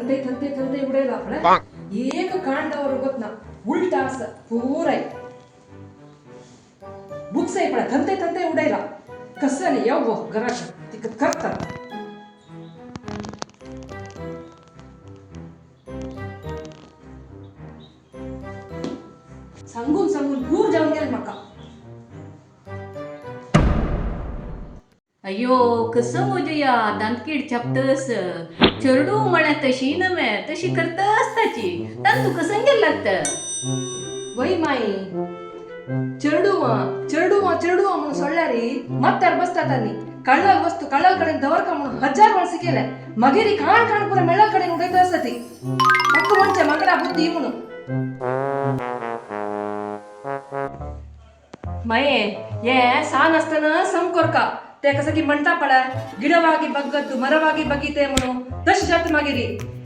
थंते थंते थंते उडयला पळय एक कांडावर गोतना उलटा आसा पुराय बुक्स पळय थंते थंते उडयला कसं न्ही येव गो घराक तिका करतात. सांगून सांगून दूर जावन गेले म्हाका. अय्यो कसं गो जया दांतकीड छापतस चेडू म्हळ्यार तशी नव्हे तशी करतस ताची तान तू कसं गेल लागतं. वय माई चेडुवा चेडुवा चेडुवा म्हणून सोडल्यारी मत्तार बसतात आनी कಳ್ಳल वस्तू कಳ್ಳल कडेन दवरका म्हणून हजार वर्स केले मागीर खाण खाण पुरा मेळल कडेन उडयत आसा ती म्हाका म्हणचे म्हाका बुद्धी म्हणून. माये हे सान आसतना सम कोरका ते कसं की म्हणटा पळय गिडವಾಗಿ बಗ್ಗದ್ದು ಮರವಾಗಿ ಬಗ್ಗೀತೆ म्हणून तशी जाता मागीर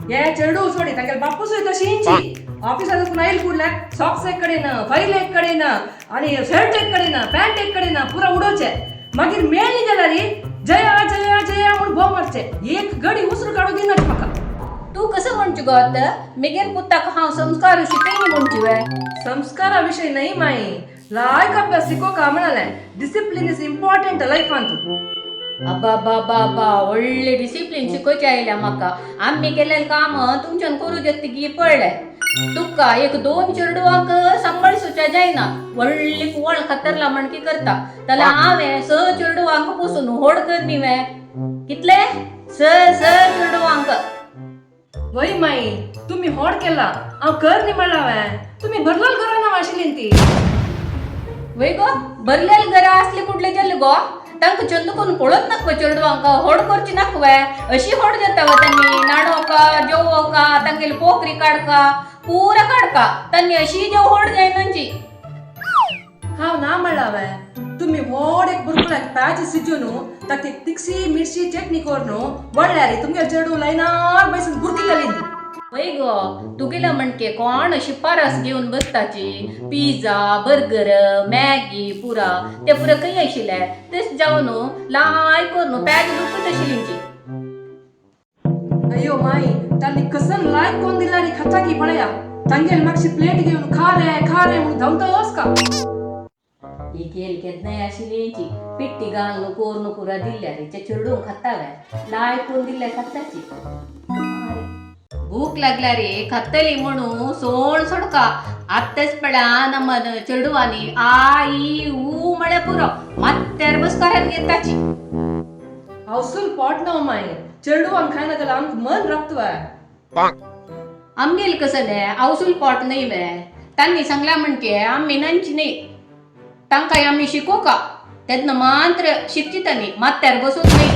हे चेडू सोडी तांगेले बापूसूय तशींची ऑफिसात आयल कुडल्या सॉक्स एक कडेन फायल एक कडेन आणि शर्ट एक कडेन पॅन्ट एक कडेन पुरा उडोवचे मागीर मेळ्ळी जाल्यार जया जया जया म्हणून बोब मारचे एक गडी उसरू काडू दिनात म्हाका. तू कसं म्हणची गो आता मेगेल पुताक हांव संस्कार शिकयनी म्हणची वे. संस्कारा विषय नाही माई लायक अभ्यास शिको का म्हणाले डिसिप्लिन is important लायफांत. अब्बा बा बा बा व्हडले डिसिप्लीन शिकोवचे आयल्या म्हाका. आम्ही केलेले काम तुमच्यान करू जात की पडले तुका एक दोन चेडवांक सांबाळसूच्या जायना व्हडली कुवळ खतरला म्हणकी करता त्याला हांवें स चेडवांक पोसून होड कर न्ही कितले स स चेडवांक. वय माई तुम्ही होड केला हांव कर न्ही म्हणला हांवें तुम्ही भरलोल घरा ना आशिल्ली ती. वय गो भरलेले घरा असले कुठले जाले गो तांकां चंद करून पळोवच नाका चेडवांक होड करची नाका वे अशी होड जाता व त्यांनी नाडोका जेवोका तांगेली पोकरी काडका पुरा काडका त्यांनी अशी जेव होड जायनाची. हांव ना म्हणला हांवें तुम्ही व्हड एक बुरकुळाक प्याज शिजून ताका एक तिखशी मिरची चटणी करून वळल्यार तुमगे चेडू लायनार बैसून बुरकी जाली ती. वय गो तुगेला म्हणके कोण शिफारस घेवन बसताची पिझ्झा बर्गर मॅगी पुरा ते पुरा खंय आशिल्ले तेच जावन लाय करून प्याज दुखत आशिल्ली. अय्यो माई तांणी कसन लायक कोण दिला रे खाता की पळया तांगेल मागशी प्लेट घेवन खा रे खा रे म्हणून धांवतोस का. ही केल केन्नाय आशिल्ली पिट्टी घालून कोरून पुरा दिल्यार ते चेडूंक खाता लाय करून दिल्यार खाताची भूक लागल्या रे खातली म्हणून सोण सोडका आत्ताच पळा ನಮ್ಮ चेडवानी आ ई ऊ म्हळ्यार पुरो मात्यार बसकारान घेताची. हावसूल पोट ना माई चेडवांक खायना जाल्यार आमकां मन रगतवाय. आमगेल कसले आवसूल पोट न्ही वे तांणी सांगला म्हणके आमी नंची न्ही तांकां आमी शिकोवका तेन्ना मात्र शिकची तांणी मात्यार बसून न्ही.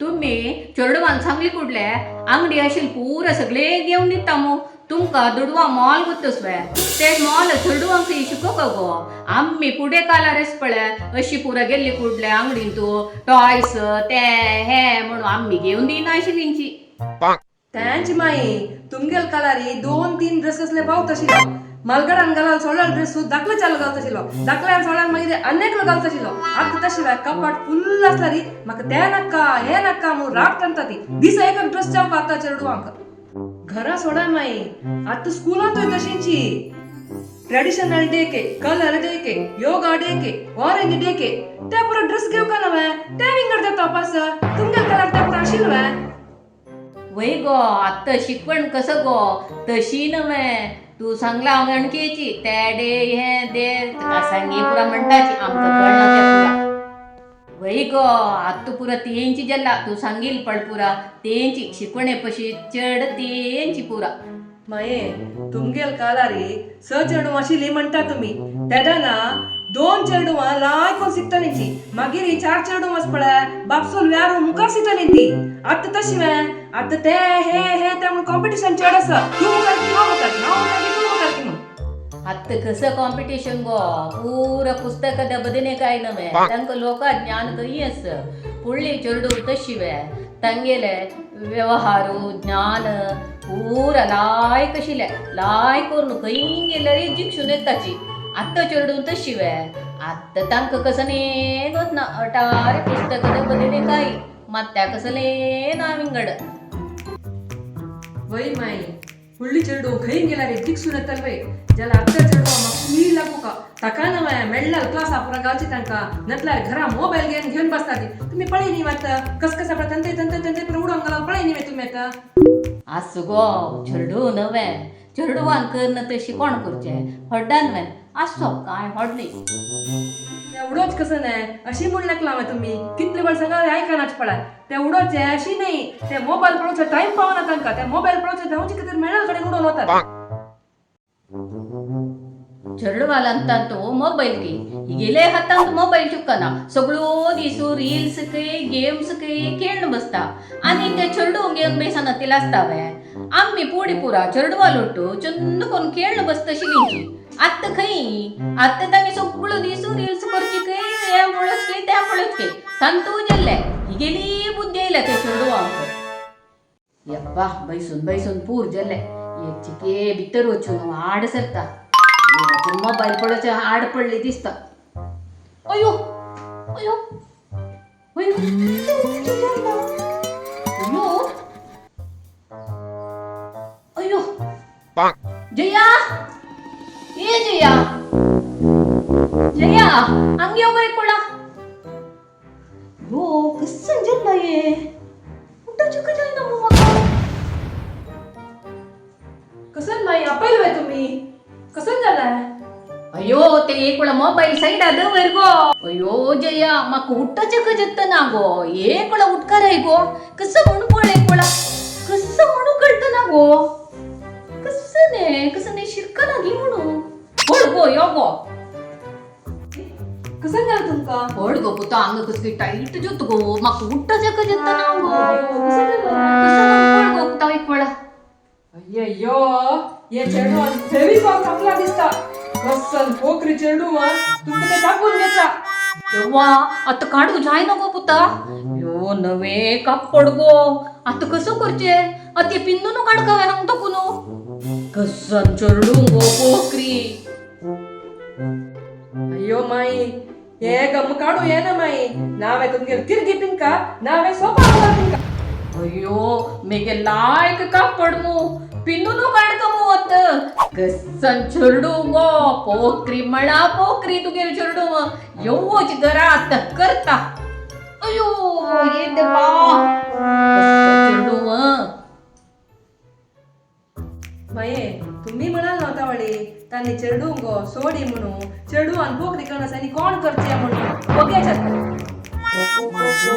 तुम्ही चेडवान सांगली कुडले आंगडी आशिल्ले पुरा सगळे घेवन दिता मू तुमकां दुडवा मॉल गुत्तस वे ते मॉल चेडवांक शिकोवका गो आमी फुडें कालारच पळय अशी पुरा गेल्ली कुडले आंगडीन तूं टॉयस ते हे म्हणून आमी घेवन दिना आशिल्लींची. त्यांची माई तुमगेल कालारी दोन तीन ड्रेस असले पावत आशिल्लो मालगडान घालाल सोडल ड्रेस दाखले चालू घालत आशिल्लो दाखल्यान सोडल्यान मागीर अनेकलो घालत आशिल्लो आतां तशें कपाट फुल्ल आसल्यारी म्हाका ते नाका हे नाका म्हणून राग तांता ती दिसा एक ड्रेस जावपा आतां चेडवांक घरा सोडा माई आतां स्कुलांतूय तशींची ट्रेडिशनल डे के कलर डे के योगा डे के ऑरेंज डे के ते पुरा ड्रेस घेवका नवे ते विंगड जाता पास तुमगेल कलर ते पुरा आशिल्लो वय गो आत्तां शिकवण कसं गो तशी नव्हे तू सांगला हांव आणखीची ते डे हे दे तुका सांगी पुरा म्हणटाची आमकां कळना ते पुरा. वय गो आत्तां पुरा तेंची जाल्ला तूं सांगील पळ पुरा तेंची शिकवणे पशी चड तेंची पुरा. माये तुमगेल कालारी स चेडवां आशिल्ली म्हणटा तुमी तेदना दोन चेडवां लाय कोन शिकतालींची मागीर ही चार चेडवां पळय बापसूल व्यारू मुखार शिकताली ती. आतां तशी वे आतां ते हे हे ते म्हणून कॉम्पिटिशन चड आसा तूं मुखार की हांव मुखार की हांव मुखार की तूं मुखार की म्हणून. आत्तां कसं कॉम्पिटिशन गो पुरा पुस्तकां बदनेकाय नव्हे तांकां लोकां ज्ञान खंय आसा फुडली चेडूं तशी वे तांगेले व्यवहारू ज्ञान पुरा लायक आशिल्ले लायक करून खंय गेल्यार जिक्षून येताची. आत्तां चेडूं तशी वे आत्तां तांकां कसलें ना अटारे पुस्तक बदले काय मात त्या कसलें ना विंगड. वय माई व्हडली चेडूं खंय गेल्यार दिक्सून येतल वय जाल्यार आत्तां चेडवां म्हाका सुई लागू का ताका ना मेळ्ळा क्लास पुरा घालची तांकां नटल्यार घरा मोबायल घेवन घेवन बसता ती. तुमी पळय न्ही आतां कस कस आपणा तंते तंते तंते पुरा उडोवंक घालून पळय न्ही तुमी आतां. आसूं गो चेडूं नवें चेडवान करना तशी कोण करचें व्हड्डान न्हय आसो कांय व्हड न्ही. ते उडोच कसं नाही अशी म्हण लागला हांवें तुमी कितले वेळ सांगा आयकनाच पळय ते उडोचे अशी नाही ते मोबायल पळोवचे टायम पावना तांकां ते मोबायल पळोवचे धांवचे खातीर मेळ्ळा कडेन उडोवन वतात. चेडवालांतांत मोबायल की हिगेले हातांत मोबायल चुकना सगळो दिसू रील्स कय गेम्स कय खेळून बसता आनी ते चेडूं घेवन बेसना तिला आसता वे आमी पुडी पुरा चेडवा लोटू चंद कोण खेळून बसता शिगिंची. आत्तां खंय आत्तां तांणी सगळो दिसू रील्स करची खंय हें पळोवच खंय तें पळोवच खंय तांतू गेल्ले हिगेली बुद्धी येयल्या ते चेडवांक. यब्बा बैसून बैसून पूर जाल्ले एक चिके भितर वचून आड सरता मोबायल पळोवचे आड पडली दिसता. अयो अयो अयो अयो अयो जया ए जया जया हांग यो गो कोणा यो कसं जल्ला ये उठाचें कशें ना म्हाका. कसं माई आपयल वय तुमी कसं जालाय? अयो ते एक वेळा मोबायल सायडा दवर गो. अयो जया म्हाका उठ्ठाचें कशें ना गो एक वेळा उठकार गो कसं म्हणून पळ एक वेळा कसं म्हणून कळतना गो कसं न्ही कसं न्ही शिरकना गी म्हणून पळ गो यो गो. कसं जालें तुमकां? पळ गो पुता हांगा कसली टायट जाता गो म्हाका उठ्ठाचें कशें ना गो. कसं जालें? कसं म्हणून पळ गो पुता एक वेळा. अय्यो हे चेडवान फेविकॉल कापला दिसता कसन पोकरी चेडूवान तुमकां ते दाखोवन घेतला. देवा आतां काडूं जायना गो पुता यो नवे कापड गो आतां कसो करचें आतां तें पिन्नून काडका हांवें सांगता कुनू कसन चेडूं गो पोकरी. अय्यो माई हे गम काडू येना माई नावे तुमगेर तिरगी पिनका नावे सोपा पिनका. अय्यो मेगे लायक कापड मू पिन्नून काडका मू आतां कसन चेडूं गो पोकरी म्हणा पोकरी तुगेर चेडूं येवच घरा आतां करता. अयो ये देवा कसन चेडूं. माये तुम्ही म्हणाल नव्हता वळे तांणी चेडूं गो सोडी म्हणून चेडूवान पोकरी करणस आनी कोण करचे म्हणून बघ्याच्यात. माझं